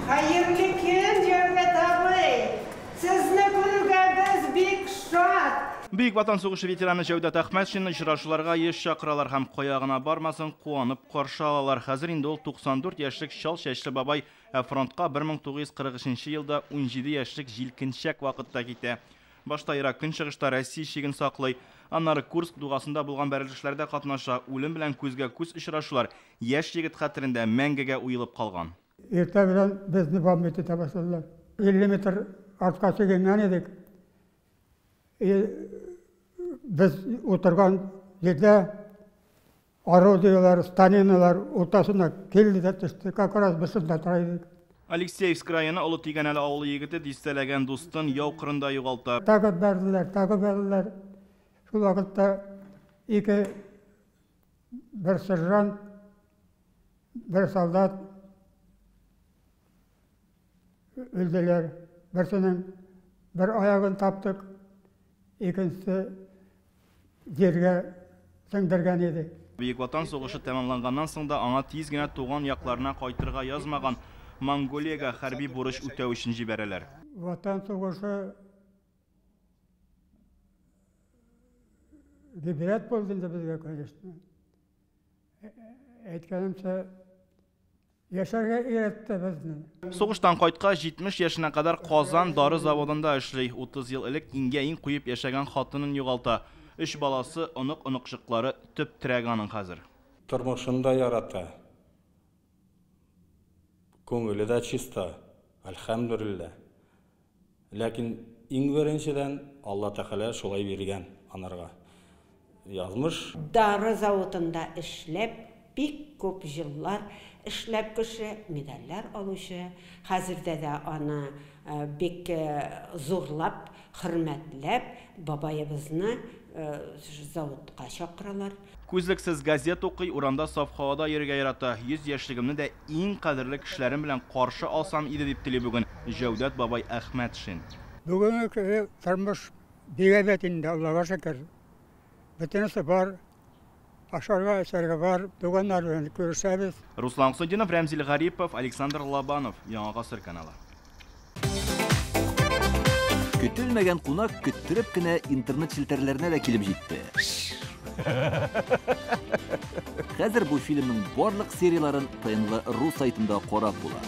Хәерле көн, Җәүдәт абый! Сезне күрүгә без бик шат! Бөек Ватан сугышы ветераны Җәүдәт Әхмәтшинны очрашуларга еш чакыралар һәм кая гына бармасын, куанып каршы алалар. Хәзер инде ул 94 яшьлек чал чәчле бабай, ә фронтка 1943 елда 17 яшьлек җилкенчәк вакытта китә. Башта Ерак Көнчыгышта Россия чиген саклый, аннары Курск дугасында булган бәрелешләрдә катнаша, үлем белән күзгә-күз очрашулар яшь егет хәтерендә мәңгегә уелып калган. Иртә белән безне бомбить итә башладылар. 50 метр артка чигенгән идек. И без утырган җирдә орудиеләр, станиналар уртасына килде дә төште. Как раз без шунда тора идек. Алексеевск районы Олы Тигәнәле авылы егете дистәләгән дустын яу кырында югалта. Тагы бәрделәр, тагы бәрделәр. Шул вакытта ике бер сержант, бер солдат үлделәр. Берсенең бер аягын таптык, икенчесе җиргә сеңдергән иде. Бөек Ватан сугышы тәмамланганнан соң да аңа тиз генә туган якларына кайтырга язмаган, Монголиягә хәрби бурыч үтәү өчен җибәрәләр. Ватан сугышы гыйбрәт булды инде безгә, конечно. Әйткәнемчә, яшәргә өйрәтте безне. Сугыштан кайткач, 70 яшенә кадәр Казан дары заводында эшли. 30 ел элек иңгә-иң куеп яшәгән хатынын югалта. Өч баласы, онык-оныкчыклары төп терәге аның хәзер. Тормышын да ярата. Күңеле дә чиста, әлхәмдүлилләһ. Ләкин иң беренчедән Алла Тәгалә шулай биргән анарга язмыш. Дары заводында эшләп, бик күп җыллар эшләп кеше, медальләр алучы, хәзердә дә аны бик зурлап, хөрмәтләп, бабаебызны заводка чакыралар. Күзлексез газет укый, урамда саф һавада йөрергә ярата. 100 яшьлегемне дә иң кадерле кешеләрем белән каршы алсам иде дип тели бүген Җәүдәт бабай Әхмәтшин. Бүгенге көнне тормыш бик әйбәт инде, Аллага шөкер. Бөтенесе бар, ашарга, эчәргә бар, туганнар белән күрешәбез. Руслан Хусаинов, Рәмзил Гарипов, Александр Лобанов, Яңа Гасыр каналы. Көтелмәгән кунак көттереп кенә интернет челтәрләренә дә килеп җитте. Хәзер бу фильмның барлык серияләрен ТНВ ру сайтында карап була.